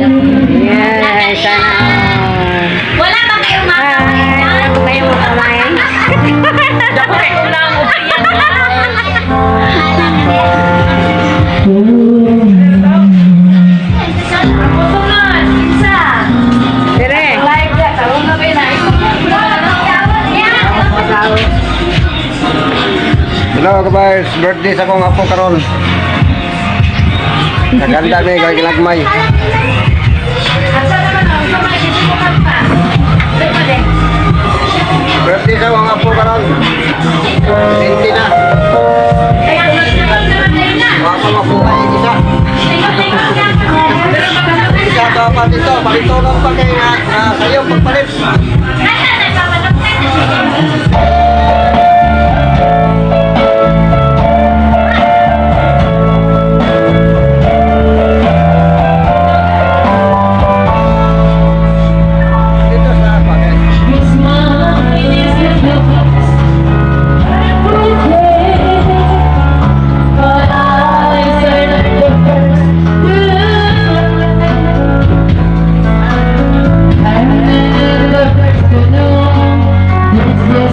Yeah, sana all. Wala ba kayong mga Hi, wala po kayong makamay? Dire. Hello guys, birthday sa akong apo karon. Naganda mi kay ginagmay. Birthday sa akong apo karon. 20 na. Wa pa mabuhay isa. Isa ka pa dito, pakitulong pa kay na, na sayo pagpalit. Dito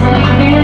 sa bakit.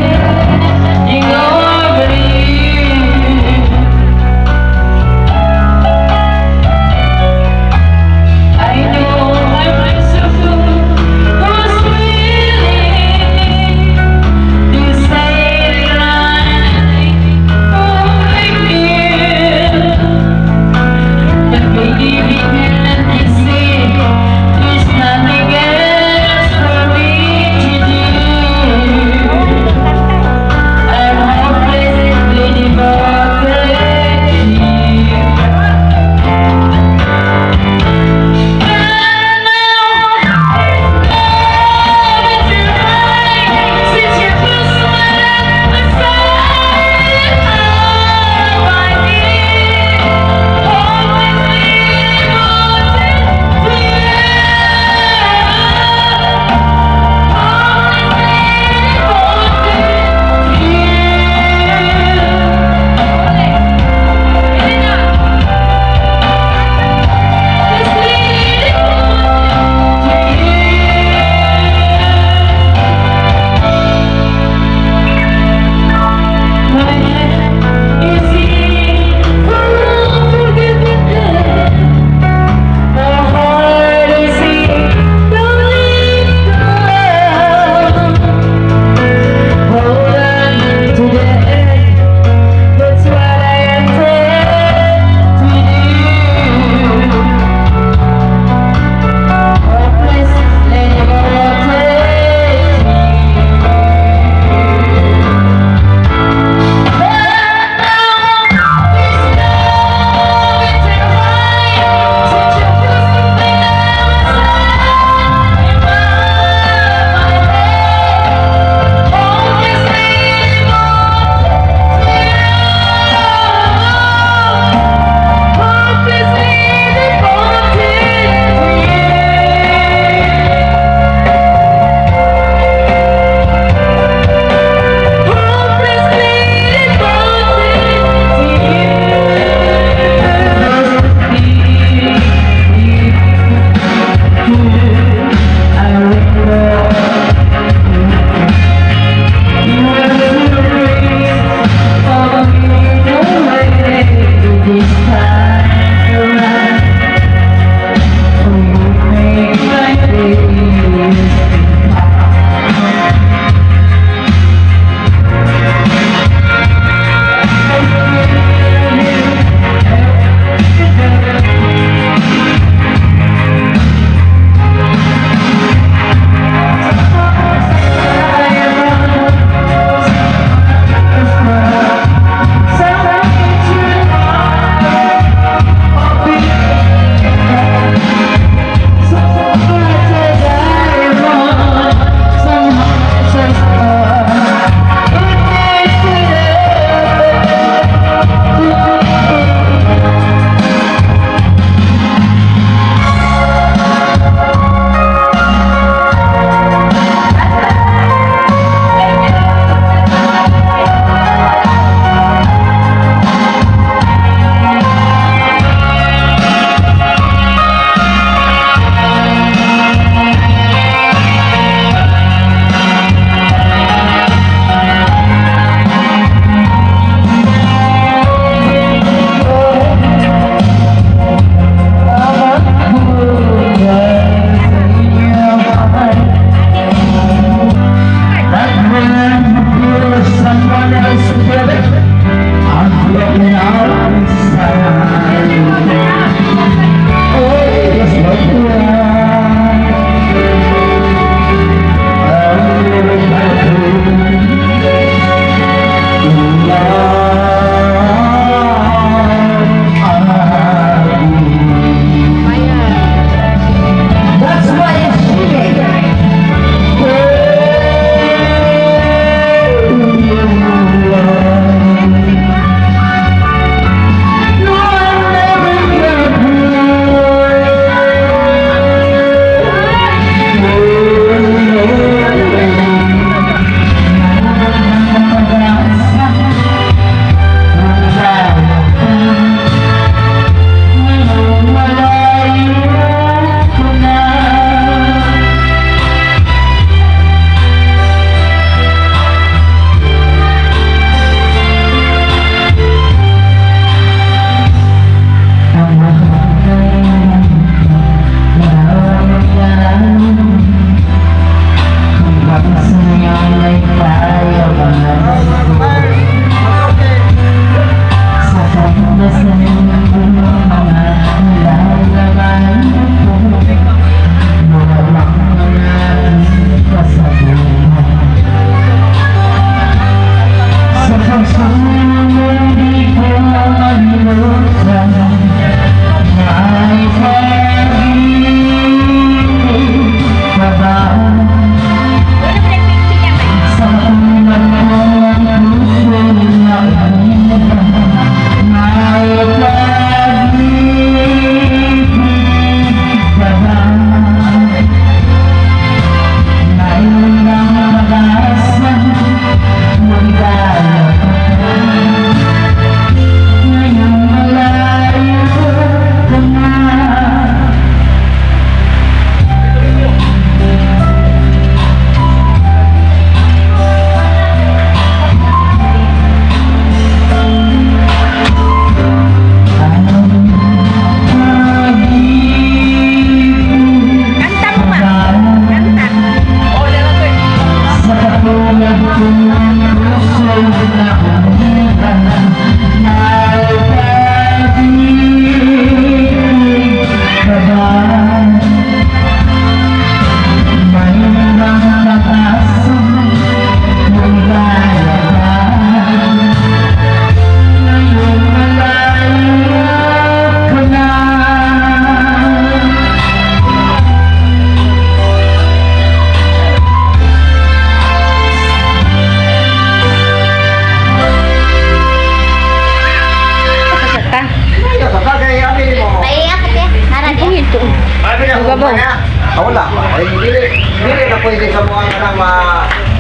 Ibabaw. Ah, wala. Ay, dili na pwede sa mga nga ma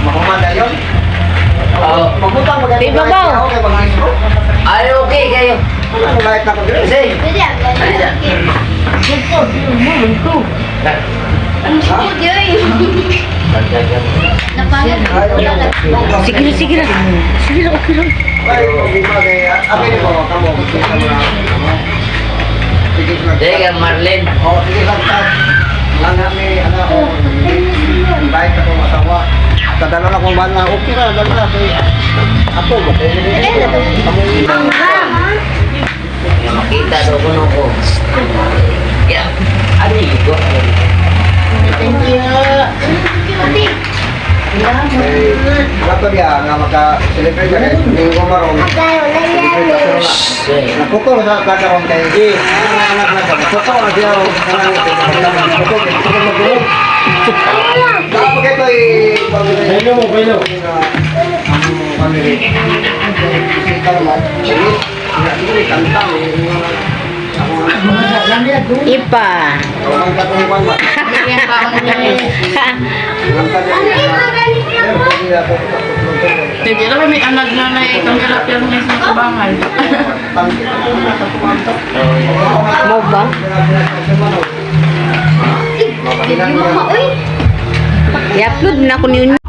mahumanda yun. Oo. Magbutang maganda. Ibabaw. Okay, mag-disco. Ay, okay kayo. Ano light na ko dili? Kasi, Sige na, sige na. Sige na, okay lang. Ay, problema kay abi ni mo kamo gusto sa mga ano. Sige lang. Sige, Marlene. Oh, sige lang ta. Lang ni ana ko. Invite akong asawa. Kadalo na kong bana. Okay ra, dalo na kay ako mo kay. Makita daw ko nung ko. Yeah. Ano yung ko? Kay wala biya nga maka-celebrate ka kay linggo maron. Celebrate ka sila. Nakuko na sa kakaroon kay anak anak na ka. Nakuko na siya o nakuko kay gusto ko magulog. Dapat kayo eh. Pwede mo, pwede mo. Ang family. Bisita naman. Sige. Hindi, kanta. Ipa. Ang katong kwan ba? Kanta niya. Pero hindi ako Hindi na may anak na na itong tilapia mo sa tabangan. Mo ba? I-upload na ko niyo.